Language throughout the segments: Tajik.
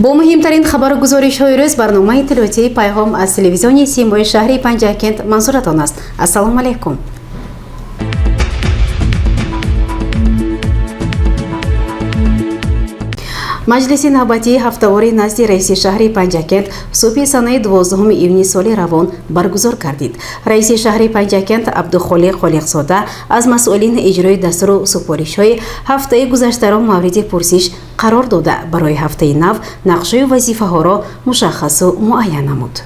Бо муҳимтарин хабару гузоришҳои рӯз барномаи иттилоотии «Пайғом» аз телевизиони Симои шаҳри Панҷакент манзуратон аст. Ассалому алайкум. Маҷлиси навбатии ҳафтавори назди раиси шаҳри Панҷакент субҳи санаи 12 июни соли равон баргузор гардид. Раиси шаҳри Панҷакент Абдухолиқ Холиқзода аз масъулин иҷрои дастуру супоришҳои ҳафтаи гузаштаро мавриди пурсиш қарор дода, барои ҳафтаи нав нақшаю вазифаҳоро мушаххасу муайян намуд.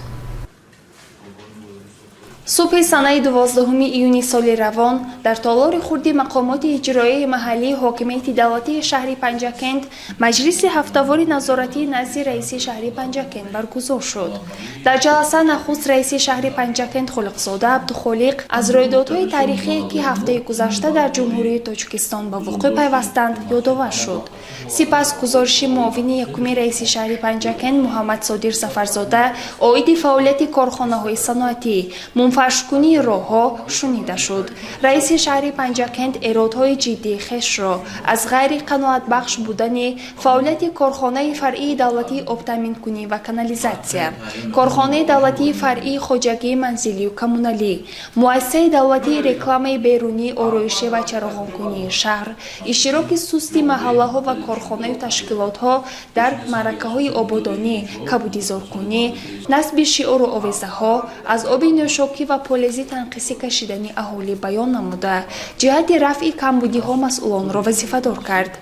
Субҳи санаи 12 июни соли равон дар толори хурди мақомоти иҷроияи маҳаллии ҳокимияти давлатии шаҳри Панҷакент маҷлиси ҳафтавори назоратии назди раиси шаҳри Панҷакент баргузор шуд. Дар ҷаласа нахуст раиси шаҳри Панҷакент Холиқзода Абдухолиқ аз рӯйдодҳои таърихие, ки ҳафтаи гузашта дар Ҷумҳурии Тоҷикистон ба вуқӯъ пайвастанд, ёдовар шуд. Сипас гузориши муовини якуми раиси шаҳри Панҷакент Муҳаммадсодир Сафарзода оиди фаъолияти корхонаҳои саноатӣ, мунфаршкунии роҳҳо шунида шуд. Раиси шаҳри Панҷакент эродҳои ҷиддии хешро аз ғайриқаноатбахш будани фаъолияти корхонаи фаръии давлатии обтаъминкунӣ ва канализатсия, корхонаи давлатии фаръии хоҷагии манзилию коммуналӣ, муассисаи давлатии рекламаи берунии ороишӣ ва чароғонкунии шаҳр, иштироки сусти маҳаллаҳо ва корхонаю ташкилотҳо дар маъракаҳои ободонӣ, кабудизоркунӣ, насби шиору овезаҳо, аз оби нӯшокӣ ва полези танқисӣ кашидани аҳолӣ баён намуда, ҷиҳати рафъи камбудиҳо масъулонро вазифадор кард.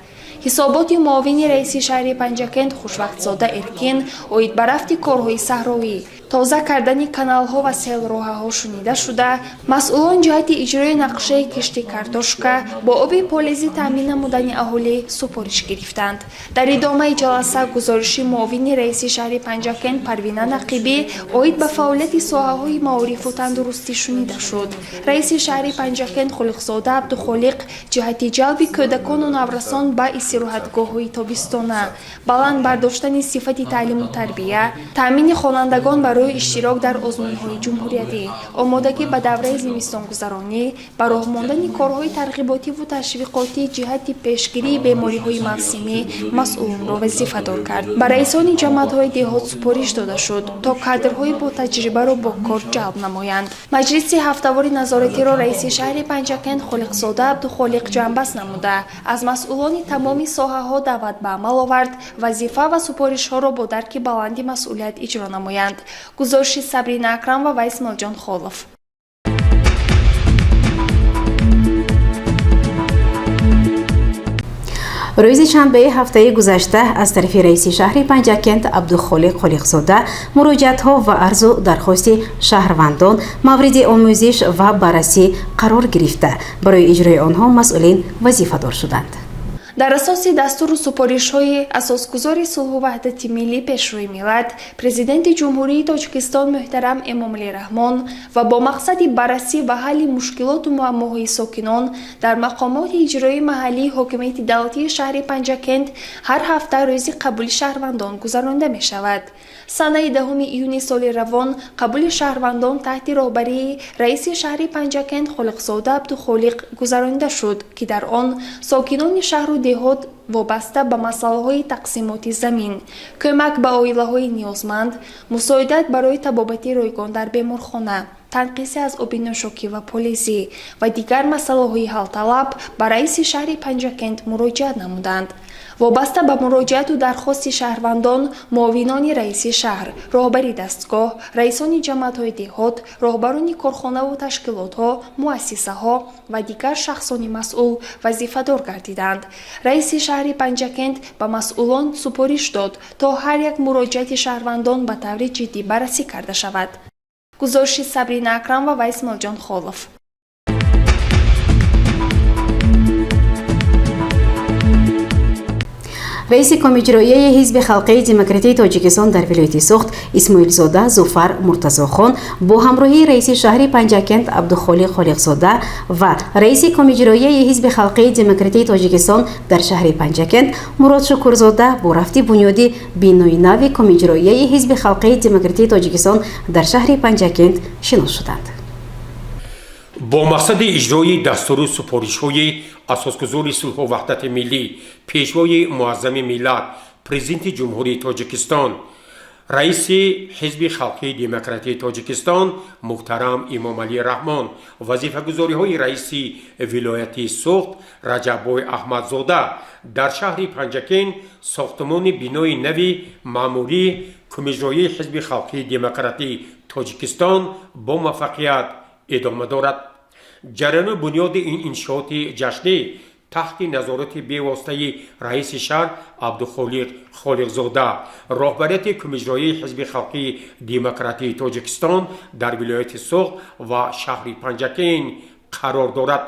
Ҳисоботи муовини раиси шаҳри Панҷакент Хушвақтзода Эркин оид ба рафти корҳои саҳроӣ, тоза кардани каналҳо ва селроҳаҳо шунида шуда, масъулон ҷиҳати иҷрои нақшаи кишти картошка, бо оби полезӣ таъмин намудани аҳолӣ супориш гирифтанд. Дар идомаи ҷаласа гузориши муовини раиси шаҳри Панҷакент Парвина Нақибӣ оид ба фаъолияти соҳаҳои маорифу тандурустӣ шунида шуд. Раиси шаҳри Панҷакент Холиқзода Абдухолиқ ҷиҳати ҷалби кӯдакону наврасон ба истироҳатгоҳҳои тобистона, баланд бардоштани сифати таълиму тарбия, таъмини хонандагон барои иштирок дар озмунҳои ҷумҳуриявӣ, омодагӣ ба давраи зимистонгузаронӣ, ба роҳ мондани корҳои тарғиботиву ташвиқотӣ ҷиҳати пешгирии бемориҳои мавсимӣ масъулонро вазифадор кард. Ба раисони ҷамоатҳои деҳот супориш дода шуд, то кадрҳои ботаҷрибаро бо кор ҷалб намоянд. Маҷлиси ҳафтавори назоратиро раиси шаҳри Панҷакент Холиқзода Абдухолиқ ҷамъбаст намуда, аз масъулони тамоми соҳаҳо даъват ба амал овард вазифа ва супоришҳоро бо дарки баланди масъулият иҷро намоянд. Гузориши Сабрина Акрамова ва Исмоилҷон Холов. Рӯзи шанбаи ҳафтаи гузашта аз тарафи раиси шаҳри Панҷакент Абдухолиқ Холиқзода муроҷиатҳо ва арзу дархости шаҳрвандон мавриди омӯзиш ва баррасӣ қарор гирифта, барои иҷрои онҳо масъулин вазифадор шуданд. Дар асоси дастуру супоришҳои асосгузори сулҳу ваҳдати миллӣ, Пешвои миллат, Президенти Ҷумҳурии Тоҷикистон муҳтарам Эмомалӣ Раҳмон ва бо мақсади баррасӣ ва ҳалли мушкилоту муаммоҳои сокинон дар мақомоти иҷроии маҳаллии ҳокимияти давлатии шаҳри Панҷакент ҳар ҳафта рӯзи қабули шаҳрвандон гузаронида мешавад. Санаи 10 июни соли равон қабули шаҳрвандон таҳти роҳбарии раиси шаҳри Панҷакент Холиқзода Абдухолиқ гузаронида шуд, ки дар он сокинони шаҳру деҳот вобаста ба масъалаҳои тақсимоти замин, кӯмак ба оилаҳои ниёзманд, мусоидат барои табобати ройгон дар беморхона, танқиси аз оби нӯшокӣ ва полезӣ ва дигар масъалаҳои ҳалталаб ба раиси шаҳри Панҷакент муроҷиат намуданд. Вобаста ба муроҷиату дархости шаҳрвандон муовинони раиси шаҳр, роҳбари дастгоҳ, раисони ҷамоатҳои деҳот, роҳбарони корхонаву ташкилотҳо, муассисаҳо ва дигар шахсони масъул вазифадор гардиданд. Раиси шаҳри Панҷакент ба масъулон супориш дод, то ҳар як муроҷиати шаҳрвандон ба таври ҷиддӣ баррасӣ карда шавад. Гузориши Сабрина Акрамова ва Исмоилҷон Холов. Раиси Комиҷроияи Ҳизби халқии демократии Тоҷикистон дар вилояти Суғд Исмоилзода Зуфар Муртазохон бо ҳамроҳии раиси шаҳри Панҷакент Абдухолиқ Холиқзода ва раиси Комиҷроияи Ҳизби халқии демократии Тоҷикистон дар шаҳри Панҷакент Мурод Шукурзода бо рафти бунёди бинои нави Комиҷроияи Ҳизби халқии демократии Тоҷикистон дар шаҳри Панҷакент шинос шуданд. Бо мақсади иҷрои дастуру супоришҳои асосгузори сулҳу ваҳдати миллӣ, Пешвои муаззами миллат. Президенти Ҷумҳурии Тоҷикистон, раиси Ҳизби халқии демократии Тоҷикистон муҳтарам Эмомалӣ Раҳмон, вазифагузориҳои раиси вилояти Суғд Раҷаббой Аҳмадзода дар шаҳри Панҷакент сохтмони бинои нави маъмурии Кумиҷроии Ҳизби халқии демократии Тоҷикистон бо муваффақият идома дорад. Ҷараёни бунёди ин иншооти ҷашнӣ таҳти назорати бевоситаи раиси шаҳр Абдухолиқ Холиқзода, роҳбарияти Кумиҷроии Ҳизби халқии демократии Тоҷикистон дар вилояти Суғд ва шаҳри Панҷакент қарор дорад.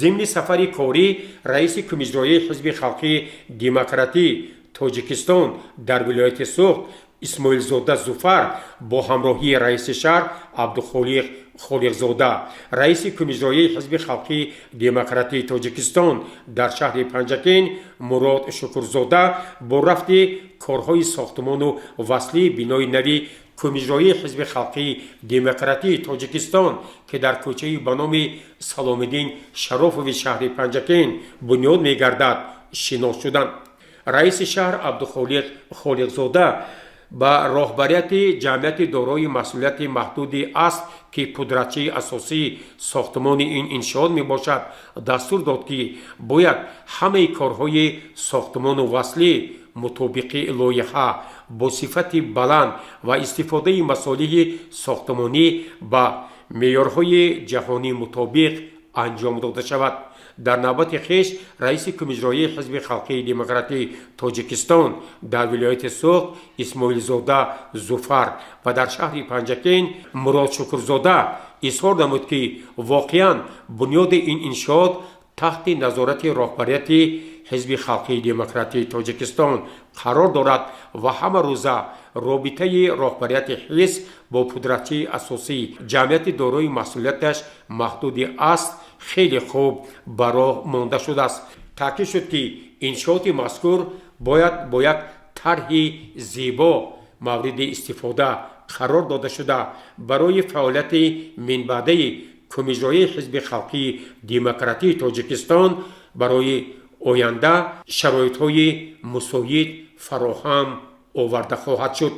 Зимни сафари корӣ раиси Кумиҷроии Ҳизби халқии демократии Тоҷикистон дар вилояти Суғд Исмоилзода Зуфар бо ҳамроҳии раиси шаҳр Абдухолиқ Холиқзода, раиси Кумиҷроии Ҳизби халқии демократии Тоҷикистон дар шаҳри Панҷакент Мурод Шукурзода бо рафти корҳои сохтмону васлии бинои нави Кумиҷроии Ҳизби халқии демократии Тоҷикистон, ки дар кӯчаи ба номи Саломиддин Шарофови шаҳри Панҷакент бунёд мегардад, шинос шуданд. Раиси шаҳр Абдухолиқ Холиқзода ба роҳбарияти ҷамъияти дорои масъулияти маҳдуди «Асп», ки пудратчии асосии сохтмони ин иншоот мебошад, дастур дод, ки бояд ҳамаи корҳои сохтмону васлӣ мутобиқи лоиҳа бо сифати баланд ва истифодаи масолиҳи сохтмонӣ ба меъёрҳои ҷаҳонӣ мутобиқ анҷом дода шавад. Дар навбати хеш раиси Кумиҷроии Ҳизби халқии демократии Тоҷикистон дар вилояти Суғд Исмоилзода Зуфар ва дар шаҳри Панҷакент Мурод Шукурзода изҳор намуд, ки воқеан бунёди ин иншоот таҳти назорати роҳбарияти Ҳизби халқии демократии Тоҷикистон қарор дорад ва ҳама рӯза робитаи роҳбарияти ҳизб бо пудратчии асосӣ, ҷамъияти дорои масъулияташ маҳдуди «Асп», хеле хуб ба роҳ монда шудааст. Таъкид шуд, ки иншооти мазкур бояд бо як тарҳи зебо мавриди истифода қарор дода шуда, барои фаъолияти минбаъдаи Кумиҷроии Ҳизби халқии демократии Тоҷикистон барои оянда шароитҳои мусоид фароҳам оварда хоҳад шуд.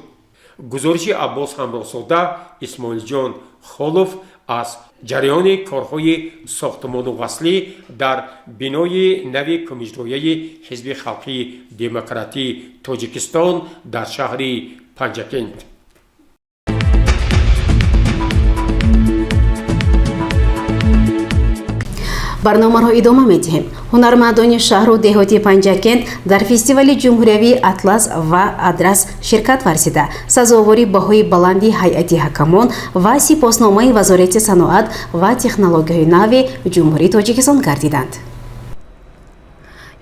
Гузориши Аббос Ҳамроҳзода, Исмоилҷон Холов аз ҷараёни корҳои сохтмону васлӣ дар бинои нави Кумиҷроияи Ҳизби халқии демократии Тоҷикистон дар шаҳри Панҷакент. Барномаро идома медиҳем. Ҳунармандони шаҳру деҳоти Панҷакент дар фестивали ҷумҳуриявии «Атлас ва адрас» ширкат варзида, сазовори баҳои баланди ҳайати ҳакамон ва сипосномаи Вазорати саноат ва технологияҳои нави Ҷумҳурии Тоҷикистон гардиданд.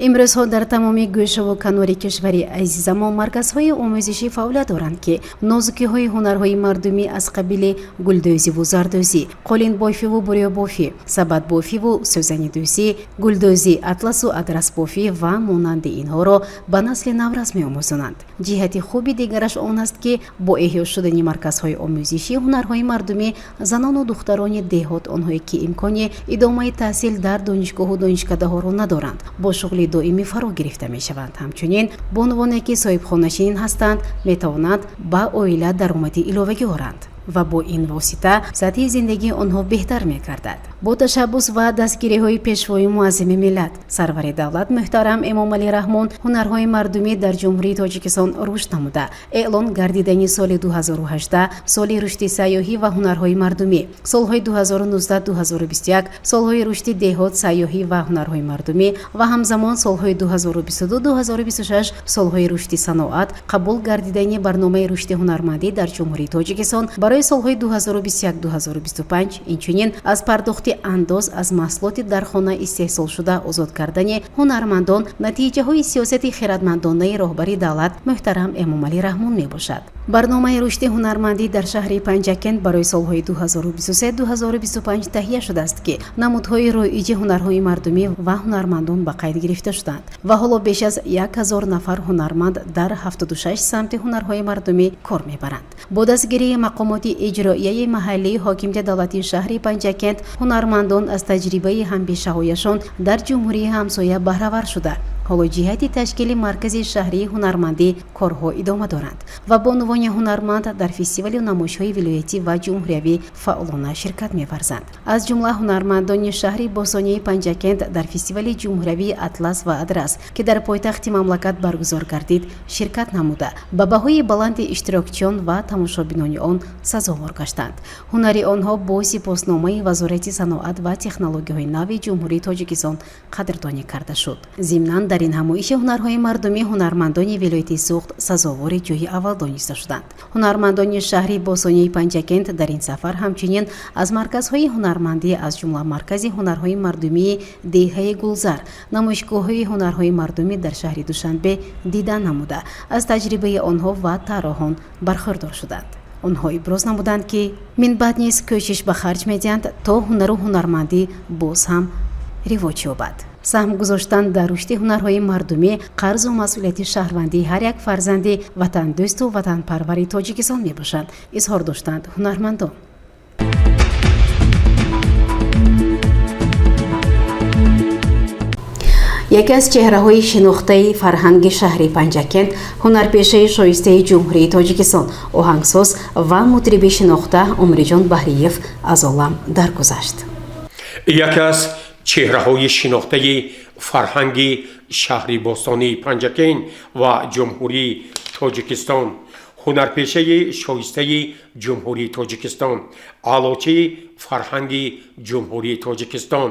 Имрӯзҳо дар тамоми гӯшаву канори кишвари азизамо марказҳои омӯзишӣ фаъолият доранд, ки нозукиҳои ҳунарҳои мардумӣ аз қабили гулдӯзиву зардӯзӣ, қолинбофиву бурёбофӣ, сабадбофиву сӯзанидӯзӣ, гулдӯзӣ, атласу адрасбофӣ ва монанди инҳоро ба насли наврас меомӯзонанд. Ҷиҳати хуби дигараш он аст, ки бо эҳё шудани марказҳои омӯзишии ҳунарҳои мардумӣ, занону духтарони деҳот, онҳое ки имкони идомаи таҳсил дар донишгоҳу донишкадаҳоро надоранд, бо шуғли доимӣ фаро гирифта мешаванд. Ҳамчунин бонувоне, ки соҳибхонашинин ҳастанд, метавонанд ба оила даромади иловагӣ оранд ва бо ин восита сатҳи зиндагии онҳо беҳтар мегардад. Бо ташаббус ва дастгириҳои Пешвои муаззами миллат, сарвари давлат муҳтарам Эмомалӣ Раҳмон, ҳунарҳои мардумӣ дар Ҷумҳурии Тоҷикистон рушд намуда, эълон гардидани соли 2018 соли рушди сайёҳӣ ва ҳунарҳои мардумӣ, солҳои 2019-2021 солҳои рушди деҳот, сайёҳӣ ва ҳунарҳои мардумӣ ва ҳамзамон солҳои 2022-2026 солҳои рушди саноат, қабул гардидани барномаи рушди ҳунармандӣ дар Ҷумҳурии Тоҷикистон барои солҳои 2021-2025, инчунин аз пардохти андоз аз маҳсулоти дар хона истеҳсолшуда озод кардани ҳунармандон натиҷаҳои сиёсати хиратмандонаи роҳбари давлат муҳтарам Эмомалӣ Раҳмон мебошад. Барномаи рушди ҳунармандӣ дар шаҳри Панҷакент барои солҳои 2023-2025 таҳия шудааст, ки намудҳои роиҷи ҳунарҳои мардумӣ ва ҳунармандон ба қайд гирифта шуданд ва ҳоло беш аз 1000 нафар ҳунарманд дар 76 самти ҳунарҳои мардумӣ кор мебаранд. Бо дастгирии мақомоти иҷроияи маҳаллии ҳокимияти давлатии шаҳри Панҷакент, ҳунармандон аз таҷрибаи ҳампешаҳояшон дар ҷумҳурии ҳамсоя баҳравар шуда, Ҳоло ҷиҳати ташкили маркази шаҳрии ҳунармандӣ корҳо идома доранд ва бонувони ҳунарманд дар фестивалю намоишҳои вилоятӣ ва ҷумҳуриявӣ фаъолона ширкат меварзанд. Аз ҷумла ҳунармандони шаҳри бостонии Панҷакент дар фестивали ҷумҳуриявии «Атлас ва адрас», ки дар пойтахти мамлакат баргузор гардид, ширкат намуда, ба баҳои баланди иштирокчиён ва тамошобинони он сазовор гаштанд. Ҳунари онҳо бо сипосномаи Вазорати саноат ва технологияҳои нави Ҷумҳурии Тоҷикистон қадрдонӣ карда шуд. Зимнан, дар ин ҳамоиши ҳунарҳои мардумӣ ҳунармандони вилояти Суғд сазовори ҷои аввал дониста шуданд. Ҳунармандони шаҳри бостонии Панҷакент дар ин сафар ҳамчунин аз марказҳои ҳунармандӣ, аз ҷумла маркази ҳунарҳои мардумии деҳаи Гулзар, намоишгоҳҳои ҳунарҳои мардумӣ дар шаҳри Душанбе дидан намуда, аз таҷрибаи онҳо ва тарроҳон бархӯрдор шуданд. Онҳо иброз намуданд, ки минбаъд низ кӯшиш ба харҷ медиҳанд, то ҳунару ҳунармандӣ боз ҳам ривоҷ ёбад. Саҳм гузоштан дар рушди ҳунарҳои мардумӣ қарзу масъулияти шаҳрвандии ҳар як фарзанди ватандӯсту ватанпарвари Тоҷикистон мебошад, изҳор доштанд ҳунармандон. Яке аз чеҳраҳои шинохтаи фарҳанги шаҳри Панҷакент, ҳунарпешаи шоистаи Ҷумҳурии Тоҷикистон, оҳангсоз ва мутриби шинохта Умриҷон Баҳриев аз олам даргузашт. Яке аз чеҳраҳои шинохтаи фарҳанги шаҳри бостонии Панҷакент ва Ҷумҳурии Тоҷикистон, ҳунарпешаи шоистаи Ҷумҳурии Тоҷикистон, аълочии фарҳанги Ҷумҳурии Тоҷикистон,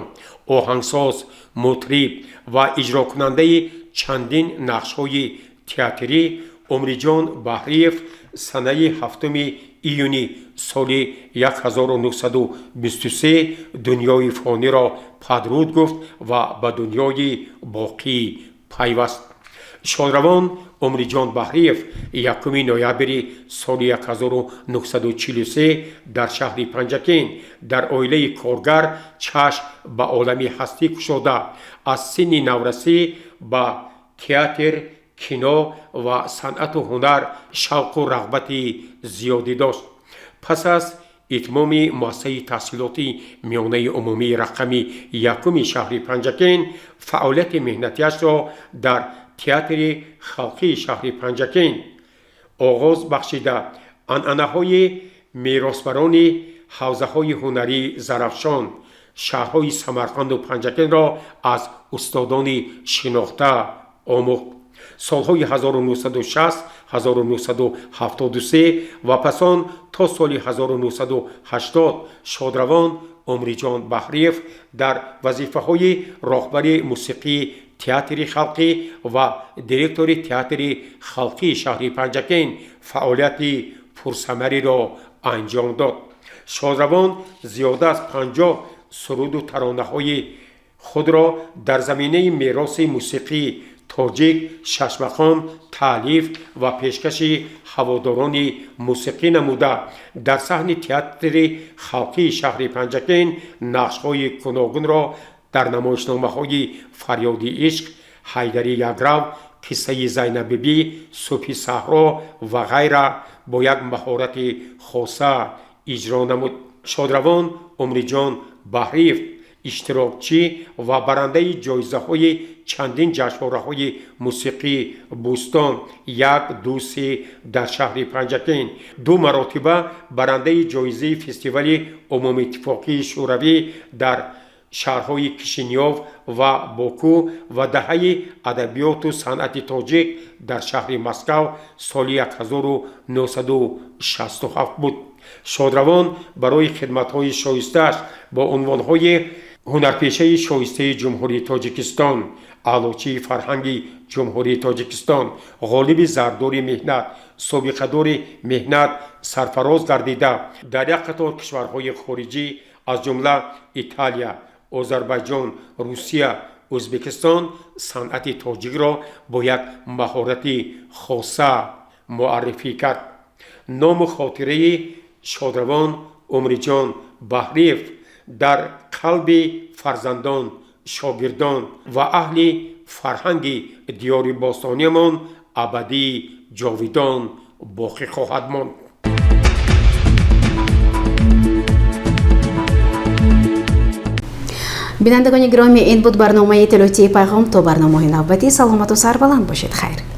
оҳангсоз, мутриб ва иҷрокунандаи чандин нақшҳои театрӣ Умриҷон Баҳриев санаи 7 июни соли 1923 дунёи фониро падруд гуфт ва ба дунёи боқӣ пайваст. Шодравон Умриҷон Баҳриев 1 ноябри соли 1943 дар шаҳри Панҷакент дар оилаи коргар чашм ба олами ҳастӣ кушода, аз синни наврасӣ ба театр, кино ва санъату ҳунар шавқу рағбати зиёдӣ дошт. Пас аз итмоми муассисаи таҳсилоти миёнаи умумии рақами якуми шаҳри Панҷакент фаъолияти меҳнатиашро дар театри халқии шаҳри Панҷакент оғоз бахшида, анъанаҳои меросбарони ҳавзаҳои ҳунарии Зарафшон, шаҳрҳои Самарқанду Панҷакентро аз устодони шинохта омӯхт. Солҳои 1960, 1973 ва пас он то соли 1980 шодравон Умриҷон Баҳриев дар вазифаҳои роҳбари мусиқии театри халқӣ ва директори театри халқии шаҳри Панҷакент фаъолияти пурсамариро анҷом дод. Шодравон зиёда аз 50 суруду таронаҳои худро дар заминаи мероси мусиқии тоҷик шашмақом таълиф ва пешкаши ҳаводорони мусиқӣ намуда, дар саҳни театри халқии шаҳри Панҷакент нақшҳои гуногунро дар намоишномаҳои «Фарёди ишқ», «Ҳайдари якрав», «Қиссаи Зайнабибӣ», «Субҳи саҳро» ва ғайра бо як маҳорати хоса иҷро намуд. Шодравон Умриҷон Баҳриев иштирокчӣ ва барандаи ҷоизаҳои чандин ҷашнвораҳои мусиқии «Бӯстон» як, ду, се дар шаҳри Панҷакент, ду маротиба барандаи ҷоизаи фестивали умумииттифоқии шӯравӣ дар шаҳрҳои Кишинёв ва Боку ва даҳаи адабиёту санъати тоҷик дар шаҳри Москав соли 1967 буд. Шодравон барои хидматҳои шоистааш бо унвонҳои ҳунарпешаи шоистаи Ҷумҳурии Тоҷикистон, аълочии фарҳанги Ҷумҳурии Тоҷикистон, ғолиби зардори меҳнат, собиқадори меҳнат сарфароз гардида, дар як қатор кишварҳои хориҷӣ, аз ҷумла Италия, Озарбайҷон, Русия, Ӯзбекистон санъати тоҷикро бо як маҳорати хоса муаррифӣ кард. Ному хотираи шодравон Умриҷон Баҳриев дар қалби фарзандон, шогирдон ва аҳли фарҳанги диёри бостониямон абадӣ ҷовидон боқӣ хоҳад монд. Бинандагони гиромӣ, ин буд барномаи иттилоотии «Пайғом». То барномаҳои навбатӣ саломату сарбаланд бошед. Хайр.